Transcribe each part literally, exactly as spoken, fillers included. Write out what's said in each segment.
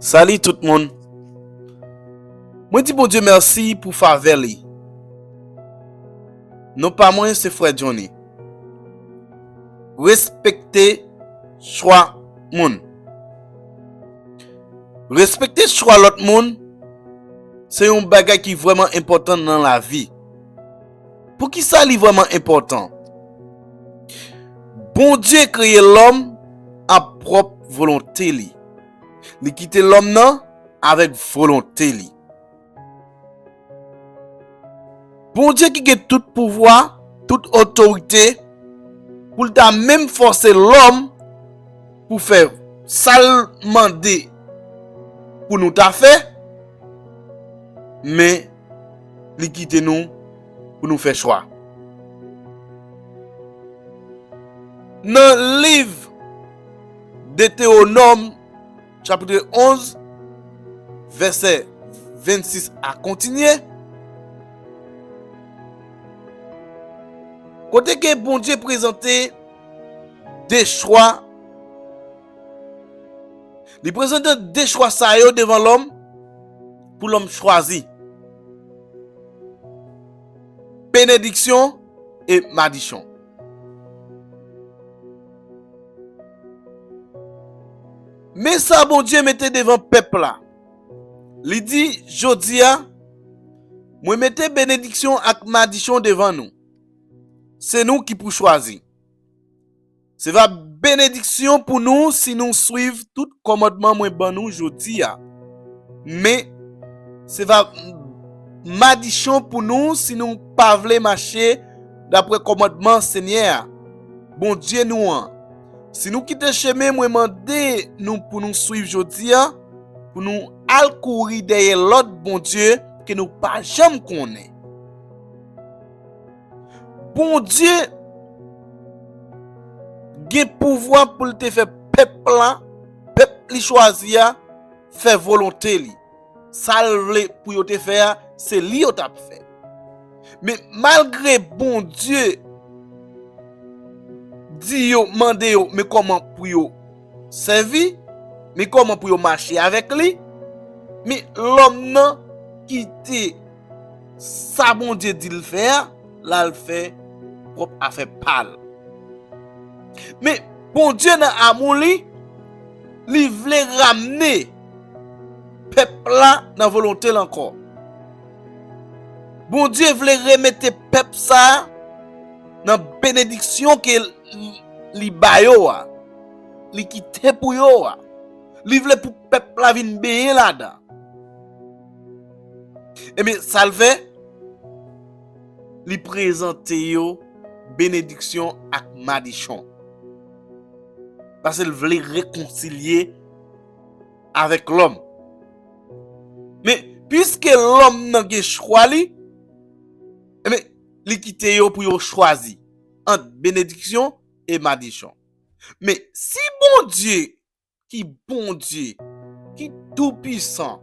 Sali tout moun. Mwen di Bondye mèsi pou favè li. Non pa mwen se Frè Johnny. Respekte chwa moun. Respekte chwa lòt moun se yon bagay ki vrèman enpòtan nan lavi. Poukisa li vrèman enpòtan? Bondye kreye lòm ak pwòp volonte li. Li kite lòm nan avèk volonte li. Bondye ki gen tout pouvwa, tout otorite, pou l ta menm fòse lòm pou fè sa l mande pou nou ta fè, men li kite nou pou nou fè chwa. Nan liv Detewonòm, chapit onz, vèsè vennsis a kontinye, kote ke Bondye prezante de chwa, li prezante de chwa sa yo devan lòm, pou lòm chwazi. Benediksyon e madichon. Men sa Bondye mete devan pèp la. Li di, jodi a, mwen mete benediksyon ak madichon devan nou. Se nou ki pou chwazi. Se va benediksyon pou nou si nou swiv tout kòmandman mwen ban nou jodi a. Men, se va madichon pou nou si nou pa vle mache dapre kòmandman Senyè a, Bondye nou an. Si nou kite chemen mwen mande nou pou nou swiv jodi a, pou nou al kouri dèyè lòt bondye ke nou pa janm konnen. Bondye gen pouvwa pou l te fè pèp la, pèp li chwazi a, fè volonte li. Sa l vle pou yo te fè a, se li yo t ap fè. Men malgre Bondye di yo, mande yo, men kòman pou yo sèvi, men kòman pou yo mache avèk li, men lòm nan kite sa Bondye di l fè a, l al fè pwòp afè pa l. Men Bondye nan amou li, li vle ramne pèp la nan volonte l ankò. Bondye vle remete pèp sa a nan benediksyon ke li ba yo a, li kite pou yo a. Li vle pou pèp la vin benyen ladan. Ebyen, sa l fè, li prezante yo benediksyon ak madichon. Paske l vle rekonsilye avèk lòm. Men, piske lòm nan gen chwa li, ebyen, li kite yo pou yo chwazi ant benediksyon e madichon. Men, si Bondye ki Bondye, ki toupisan,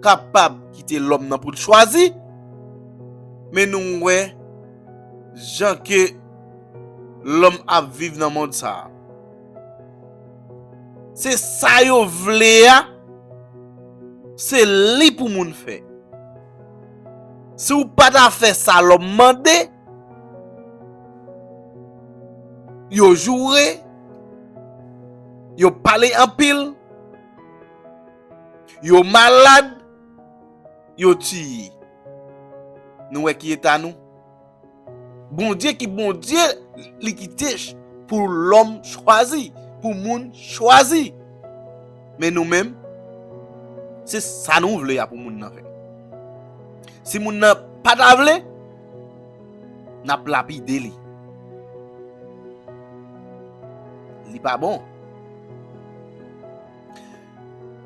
kapab kite lòm nan pou l chwazi, men nou wè jan ke lòm ap viv nan mond sa a. Se sa yo vle a, se li pou moun fè. Si w pa ta fè sa lòm mande, yo joure, yo pale anpil, yo malad, yo tiye. Nou wè ki eta nou? Bondye ki Bondye, li kite ch-, pou lòm chwazi, pou moun chwazi. Men nou menm, se sa nou vle a pou moun nan fè. Si moun nan pa ta vle, n ap lapide li. Li pa bon.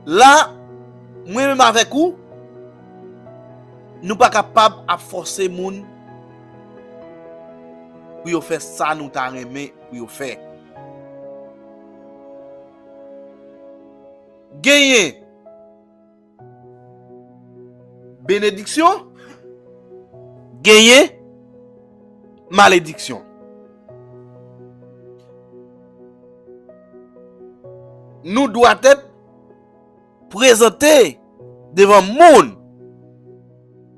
La, mwen menm avèk ou, nou pa kapab ap fòse moun pou yo fè sa nou ta renmen pou yo fè. Genyen benediksyon, genyen malediksyon. Nou dwatèt prezante devan moun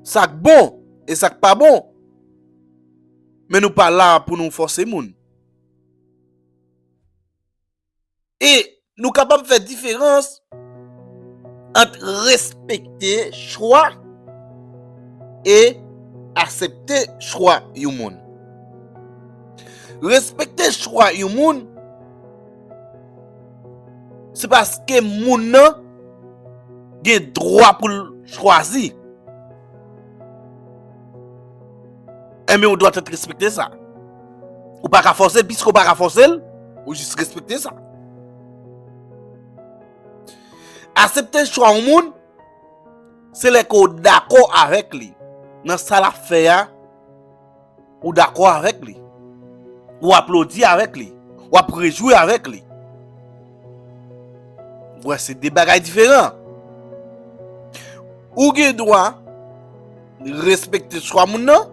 sa k bon e sa k pa bon. Men nou pa la pou nou fòse moun. E nou kapab fè diferans ant respekte chwa e aksepte chwa yon moun. Respekte chwa yon moun, se paske moun nan gen dwa pou l chwazi. Enben, ou dwa tèt respekte sa. Ou pa ka fòse l, piske ou pa ka fòse l, ou jis respekte sa. Aksepte chwa yon moun, se lè ke w dakò avèk li nan sa l ap fè a, ou dakò avèk li, ou aplodi avèk li, ou ap rejwi avèk li. Ou wè, se de bagay diferan. Ou gen dwa respekte chwa moun nan,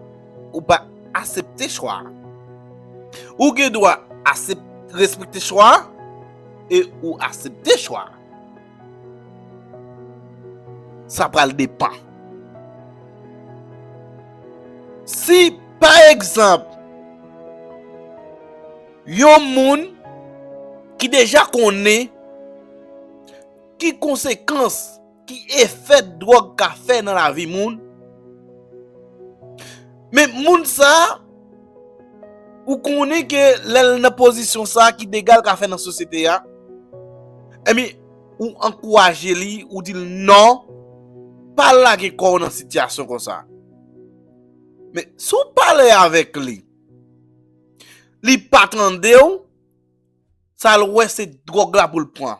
ou pa aksepte chwa a. Ou gen dwa aksep-, respekte chwa a e ou aksepte chwa a. Sa pral depann. Si, pa egzanp, yon moun ki deja konnen ki konsekans, ki efè dwòg ka fè nan lavi moun, men moun sa a, ou konnen ke lè l nan pozisyon sa a, ki dega l ka fè nan sosyete a, enben, ou ankouraje li, ou di l non, pa lage kò w nan sitiyasyon konsa. Men si w pale avèk li, li pa tande w, sa l wè se dwòg la pou l pran,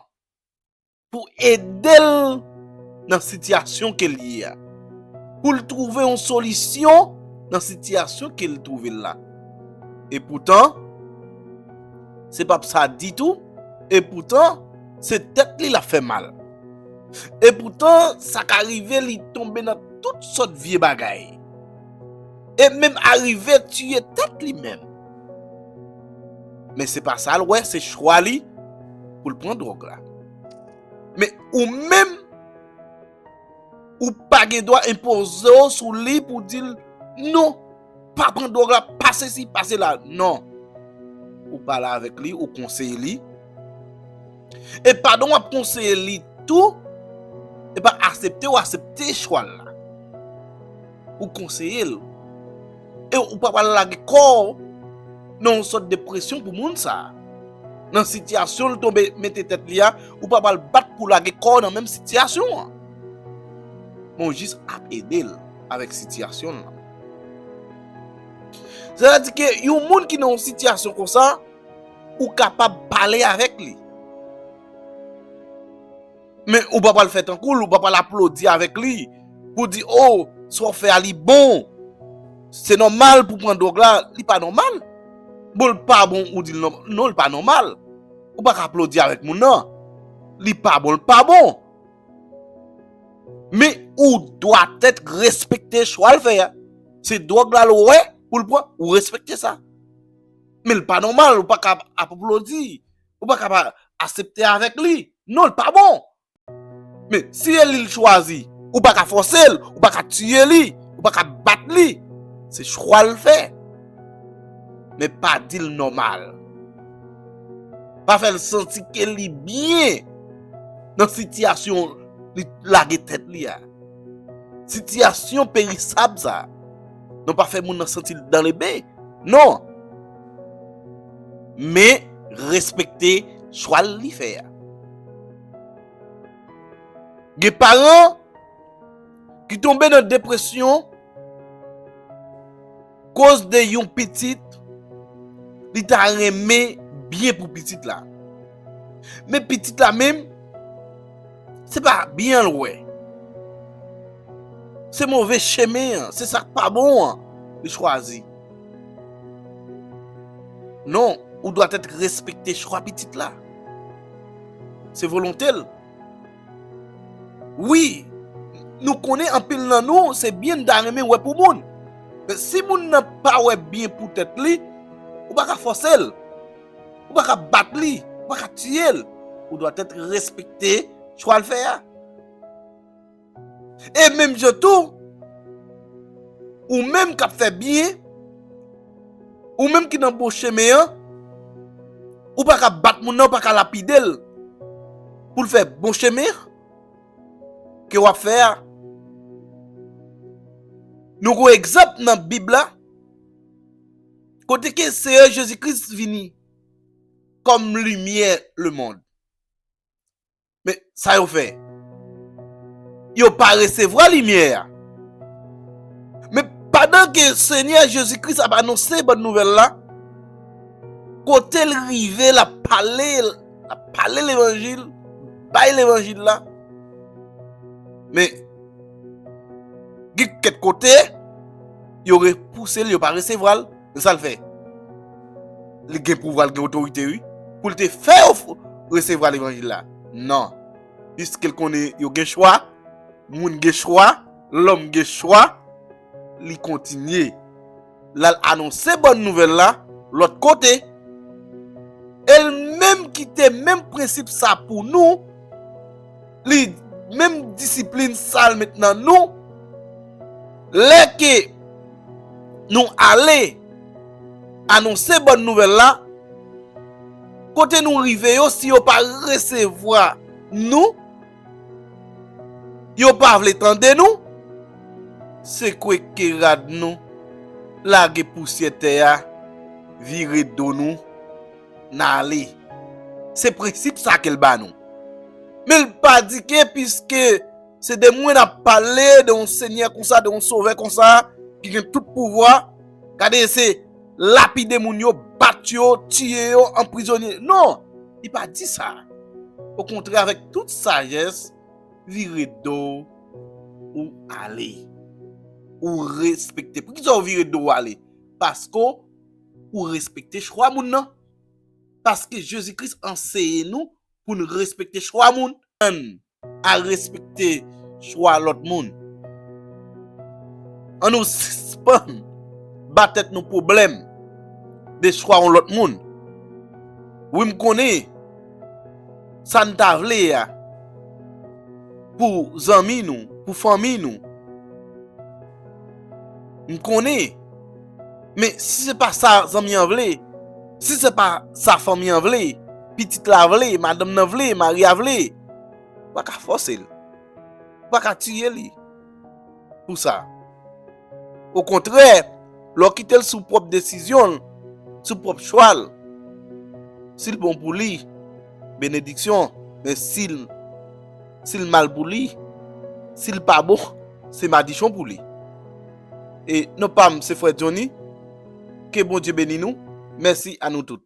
pou ede l nan sitiyasyon ke l ye a, pou l twouve yon solisyon nan sitiyasyon ke l twouve l la. Epoutan, se p ap sa ditou, epoutan, se tèt li l ap fè mal. Epoutan, sa ka rive li tonbe nan tout sòt vye bagay. E menm arive tiye tèt li menm. Men se pa sa l wè, se chwa li pou l pran dwòg la. Men ou menm, ou pa gen dwa enpoze w sou li pou di l, "Non, pa pran dwòg la, pa sesi, pa sela." Non. Ou pale avèk li, ou konseye li. E pandan w ap konseye li tou, e pa aksepte w aksepte chwa l la. Ou konseye l. E ou pa pral lage kò w nan yon sòt depresyon pou moun sa a. Nan sitiyasyon l tonbe mete tèt li a, ou pa pral bat pou lage kò w nan menm sitiyasyon an. Men w jis ap ede l avèk sitiyasyon l lan. Sètadi ke yon moun ki nan yon sitiyasyon konsa, ou kapab pale avèk li. Men ou pa pral fè tankou l, ou pa pral aplodi avèk li, pou di, "O, sa w fè a li bon. Se nòmal pou pran dwòg la, li pa nòmal." Bon, l pa bon, ou di l non, non, li pa nòmal. Ou pa ka aplodi avèk moun nan. Li pa bon, li pa bon. Men ou dwatèt respekte chwa l fè a. Se dwòg la l wè pou l pran, ou respekte sa. Men l pa nòmal, ou pa ka aplodi, ou pa ka pa aksepte avèk li. Non, l pa bon. Men si e li l chwazi, ou pa ka fòse l, ou pa ka tiye li, ou pa ka bat li. Se chwa l fè. Men pa di l nòmal. Pa fè l santi ke li byen nan sitiyasyon li lage tèt li a. Sitiyasyon perisab sa. Non, pa fè moun nan santi l dan lebe. Non. Men respekte chwa l li fè a. Gen paran ki tonbe nan depresyon koz de yon pitit, li ta renmen byen pou pitit la. Men pitit la menm, se pa byen l wè. Se move chemen an, se sa k pa bon an, li chwazi. Non, ou dwatèt respekte chwa pitit la. Se volonte l. Wi, nou konnen anpil nan nou, se byen n ta renmen wè pou moun. Men si moun nan pa wè byen pou tèt li, ou pa ka fòse l. Ou pa ka bat li, ou pa ka tiye l. Ou dwatèt respekte chwa l fè a. E menm jan tou, ou menm k ap fè byen, ou menm ki nan bon chemen an, ou pa ka bat moun nan, ou pa ka lapide l pou l fè bon chemen an ke w ap fè a. Nou gen egzanp nan Bib la, kote ke Seyè Jezi Kris vini kòm limyè lemonn. Men sa yo fè? Yo pa resevwa limyè a. Men pandan ke Senyè Jezi Kris ap anonse bòn nouvèl la, kote l rive, l ap pale, l ap pale levanjil, bay levanjil la. Men gen kèk kote, yo repouse l, yo pa resevwa l. Men sa l fè? Li gen pouvwa, l gen otorite, wi, pou l te fè yo f-, resevwa levanjil la. Non. Piske l konnen yo gen chwa, moun gen chwa, lòm gen chwa, li kontinye. L al anonse bòn nouvèl la lòt kote. E l menm ki te menm prensip sa pou nou, li menm disiplin sa l met nan nou, lè ke nou ale anonse bòn nouvèl la, kote nou rive yo, si yo pa resevwa nou, yo pa vle tande nou, sekwe ke rad nou, lage pousyè tè a, vire do nou, n ale. Se prensip sa ke l ba nou. Men l pa di ke piske se de moun ap pale de yon Senyè konsa, de yon Sovè konsa, ki gen tout pouvwa, gade se lapide moun yo, bat yo, tiye yo, anprizone. Non, li pa di sa. Okontrè, avèk tout sajès, vire do w ale. Ou respekte. Poukisa w vire do w ale? Paske w respekte chwa moun nan. Paske Jezi Kris anseye nou pou n respekte chwa moun. Ann a respekte chwa lòt moun. Ann nou sispann ba tèt nou pwoblèm de chwa yon lòt moun. Wi, m konnen sa n ta vle a pou zanmi nou, pou fanmi nou. M konnen. Men si se pa sa zanmi an vle, si se pa sa fanmi an vle, pitit la vle, madanm nan vle, mari a vle, ou pa ka fòse l. Ou pa ka tiye li pou sa. Okontrè, lè w kite l sou pwòp desizyon l, sou pwòp chwa l, si l bon pou li, benediksyon, men si l, si l mal pou li, si l pa bon, se madichon pou li. E non pa m, se frè Johnny. Ke Bondye beni nou. Mèsi a nou tout.